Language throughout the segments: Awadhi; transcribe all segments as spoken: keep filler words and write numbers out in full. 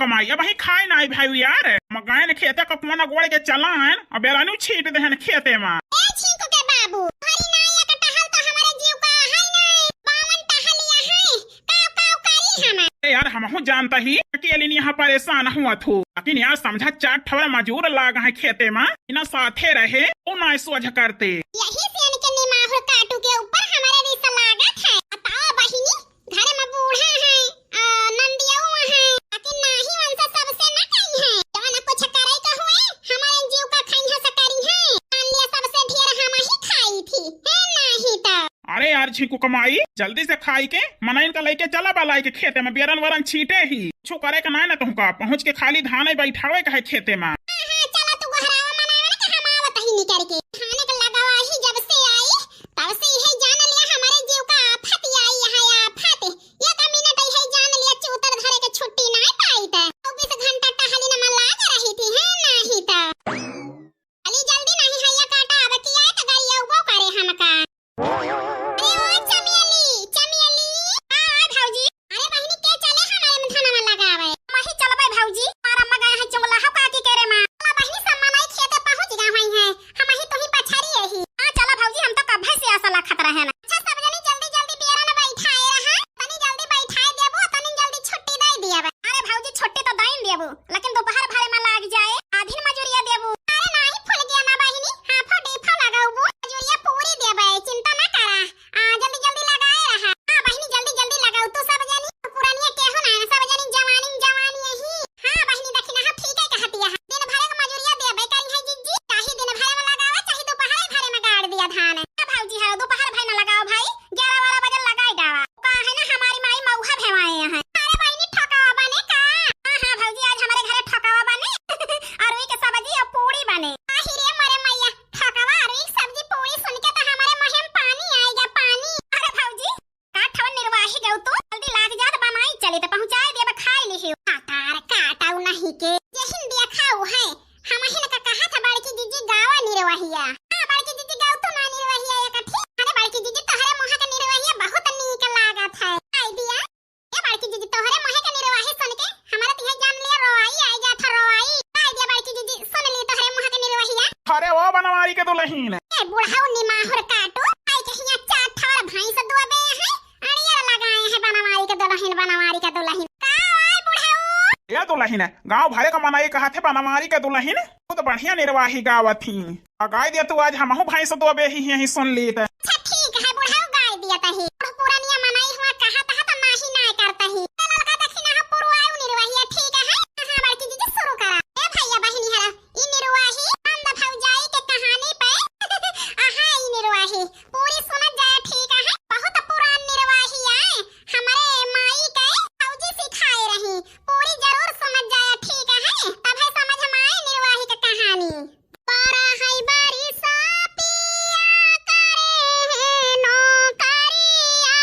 कमाई, अबहीं खाए नाहीं भइउ यार। हम गएन खेते ककुआना गोड़े के चलाएन, अब बेरानू छीट देहेन खेते मा। ए छींकू के बाबू, हरी नाई एक टहल तो हमरे जीव का है नाई, बावन टहलिया है, काव काव करी हम। ए यार, हमहू जानत ही, अकेलिन यहाँ परेसान हुआ थू, लेकिन यार समझा चार ठवर मजूर लाग है खेते मा, इना साथे रहे, उ नाई सोझ करते। यही से इनके निमाहुर काटू के ऊपर हमरे रिस लागत है। बताओ बहिनी, घर में बूढ़ा है, आ, नंदियऊ है, लेकिन नाही उनसे सबसे न कही है। जवन कुछ करे के हुए, हमारे जीव का खाई है सकरी है। मान लिया सबसे ढेर हम ही खाई थी, है नाही तो। अरे यार छींकू कमाई, जल्दी से खाई के मनइन का लइके चला बलाई के खेते में बेरन वरन छीटे ही। कुछ करे के नाई ना तुमका, पहुँच के खाली धान ही बैठावे के है खेते में। हाँ, हाँ, चला तू गोहरावा मनावे ना कि हम आवत ही निकर के। धान के लगावा ही जब से आई, तब से इहे जान लिया हमारे जीव का आफत आई है, आफत। एक मिनट इहे जान लिया चूतर धरे के छुट्टी नाई पाई त। चउबीस घंटा टहली न लाग रही थी, है नाही त। अली जल्दी नाही हैया काटा, अब की आए त गरियउबो करे हमका। अरे ओ चमियली, चमियली। हाँ, हाँ भौजी। अरे बहिनी के चले हमारे में धनवा लगावे। वही चलबे भौजी, मारा मगा है चुंगला हो काकी के रे माँ। चला बहिनी सब मनई खेते पहुँच गए हुई हैं। हम ही तुही पछारी यही। हाँ, चला भौजी, हम तो कब्बे से आसा लखत रहे ना। अच्छा, सब जनी जल्दी जल्दी बियरा न बैठाए रहा। तनी जल्दी बैठाए देबो, तनी जल्दी छुट्टी दे दिया बे। अरे भौजी, छुट्टी तो दइन देबो, लेकिन दोपहर भरे में लाग जाए, आधीन मजूरिया देबो। अरे नाही फुल गया ना बहिनी, हाफो डीफो लगाउबो, मजूरिया पूरी देबे, चिंता ना करा। आ, जल्दी जल्दी लगाए रहा। हाँ बहिनी, जल्दी जल्दी लगाउ, तू सब जनी, पुरानिया केहू ना, सब जनी जवानी जवानी यही। हाँ बहिनी, देखी ना, हाँ, ठीक है कहतिया है। दिन भरे के मजूरिया देबे करी है जिज्जी, चाहे दिन भरे में लगावा, चाहे दोपहर भरे में गाड़ दिया धान। हाँ भौजी, हाँ, दोपहर भरे में लगाओ भाई, ग्यारह बारह बजे लगाई डावा। का है ना, हमारी माई मऊहा भेवाए हैं। अरे बहिनी, ठकावा बने का? हाँ, हाँ भौजी, आज हमारे घरे ठकावा बने। अरुई के सब्जी और पूड़ी बने। आही रे मोरे मैया, ठकावा, अरुई के सब्जी, पूड़ी सुन के तो हमारे मुँह में पानी आइगा, पानी। अरे भौजी, का ठवन निर्वाही गऊ तू, जल्दी लाग जात बनाई चली त पहुँचाए देब, खाई लिहियो। काटा रे काटा, उ नहीं के, जेहिन देखा उ है, हमहिन का कहा था बड़की जीजी गावा निर्वाहिया। हाँ, बड़की जीजी गावा तू ना निर्वाहिया एक ठी। अरे बड़की जीजी, तोहरे मुँह के निर्वाहिया बहुत नीक लागत है। आई दिया, ए बड़की जीजी, तोहरे मुँह के निर्वाही सुन के हमारे तिहे जान लिया रोवाई आई जात है, रोवाई। आई दिया बड़की जीजी, सुन ली तोहरे मुँह के निर्वाहिया। अरे ओ बनवारी के दुलहिन। ए बुढ़ऊ निमाहुर काटू, आई के हियाँ चार ठवर भैंस दुआबे है, अड़ियर लगाए हैं बनवारी के दुलहिन, बनवारी के दुलहिन। का आय बुढ़ऊ? ए दुलहिन, गाँव भरे का मनई कहत है बनवारी के दुलहिन, बहुत बढ़िया निर्वाही गावत ही। आ गाय दिया तू, आज हमहू भैंस दुआबे ही यहीं सुन ली त। अच्छा ठीक है बुढ़ऊ, गाय दिया तही। पुरनिया मनई हुआ कहत है त नाही नाय करत ही। ललका दखिना हो पुरवायु निर्वाहिया, ठीक है। हाँ बड़की जीजी शुरू करा। ए भैया बहिनी हरा, ई निर्वाही नंद भौजाई के कहानी पे। आहा, ई निर्वाही पूरी सुनत जाया, ठीक है, बहुत पुरान निर्वाही आए, हमरे माई के भौजी सिखाए रही। पूरी जरूर सुनत जाया, ठीक है, तभे समझ में आए निर्वाही के कहानी। बारह है बारिश पिया करे है नौकरिया।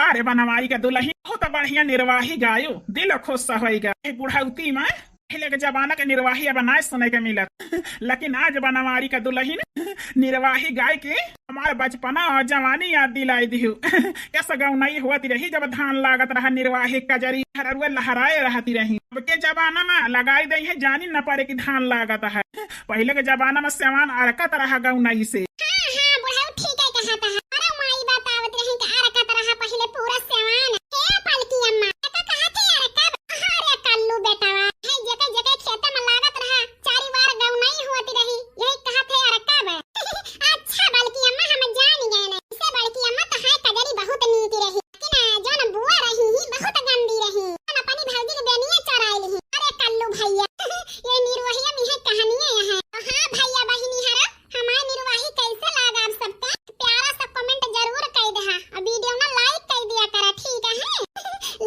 अरे बनवारी का दुलहिन बहुत बढ़िया निर्वाही गायो, दिल खुश होइगा। ए बुढ़ौती मा पहिले के जमाना के निर्वाही अब नाय सुने के मिलत, लेकिन आज बनवारी का दुलहिन निर्वाही गाय के हमार बचपना और जवानी याद दिलाई दिहु। कस गौनई होती रही जब धान लागत रहा, निर्वाही कजरी हररुआ लहराए रहती रही। अब के जमाना मा लगाई दई है, जानी न पड़े कि धान लागत है। पहिले के जमाना मा सेवान अरकत रहा गौनई से। हाँ, हाँ, बुढ़ऊ ठीक है कहत है। अरे माई बतावत रही कि अरकत रहा पहिले पूरा सेवान। हे पलकी अम्मा, एका कहत है अरकब? अरे कल्लू बेटवा, है जेके जेके खेते मा लागत रहा, चारी बार गौनई होती रही, यही कहत है अरकब। अच्छा बलकी अम्मा, हम जान गए नहीं। इसे बलकी अम्मा तो है कजरी बहुत नीक रही, लेकिन जौन बुआ रही ही बहुत गंदी रही। जौन अपनी भौजी के बेनिये चोराइल ही। अरे कल्लू भैया, ये निर्वहिया में है कहानियाँ यहाँ। तो हाँ भैया बहिनी हरा, हमार निर्वाही कैसे लागा आप सबका? प्यारा सा comment जरूर कई देहा और video ना like कई दिया करा, ठीक है?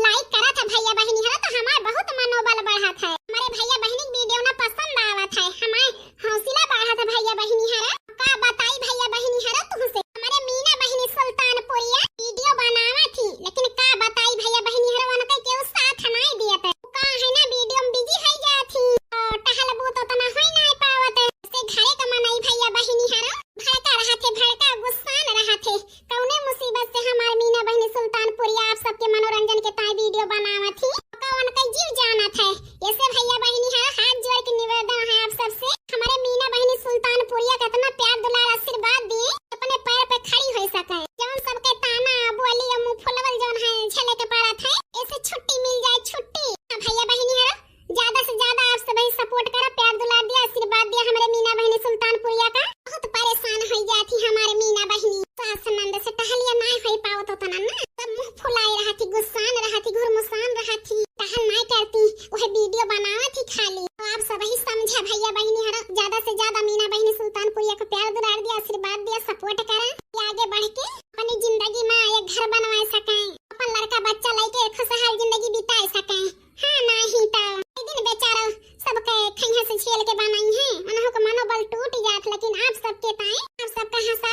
Like करा था भैया बहिनी हरा तो हमार बहुत मनोबल बढ़त है। हमारे भैया बहिनी के video ना पसंद आवत है, हमार हौसला बढ़त है भैया बहिनी हरा। का बताई भैया बहिनी हरा तुमसे, हमारे मीना बहिनी सुल्तानपुरिया video बनावा थी, लेकिन का बताई भैया बहिनी हरा उनके केहू साथ नहीं दिया था। का है ना video में busy है जात ही, तो टहल बूत उतना होई नहीं पावत। से घरे का मनई भैया बहिनी हरा भड़का रहा थे, भड़का गुस्सान रहा थे। कौने मुसीबत से हमार मीना बहिनी सुल्तानपुरिया आप सबके मनोरंजन के ताई video बनावत ही, ओका उनका जीव जानत है। ऐसे भैया बहिनी है, हाथ जोड़ के निवेदन है आप सबसे, हमारे मीना बहिनी सुल्तानपुरिया का इतना प्यार दुलार आशीर्वाद दिए, अपने पैर पे खड़ी हो सके। जौन सबके ताना बोली और मुंह फुलवल जौन है झेले के पड़त है, ऐसे छुट्टी मिल जाए, छुट्टी। हाँ भैया बहिनी है, ज्यादा से ज्यादा आप सब ही support करा, प्यार दुलार दिया, आशीर्वाद दिया हमारे मीना बहिनी सुल्तानपुरिया का। बहुत परेशान हो जाती हमारे मीना बहिनी, सास नंद से टहलिया ना हो पावत होता ना, सब मुंह फुलाए रहती, गुस्सान रहती, घुरमुसान रहती, टहल ना करती, वह video बनावत ही खाली। तो आप सब ही समझा भैया बहिनी हरा, ज्यादा से ज्यादा मीना बहिनी सुल्तानपुरिया को प्यार दुलार दिया, आशीर्वाद दिया, support करा कि आगे बढ़ के अपनी जिंदगी में एक घर बनवा सके, अपन लड़का बच्चा लेके खुशहाल जिंदगी बिता सके। हाँ, नाही तो एक दिन बेचारो सबके खैहा से झेल के बनाई है, उन्हों का मनोबल टूट जात, लेकिन आप सबके ताई, आप सबका हंसा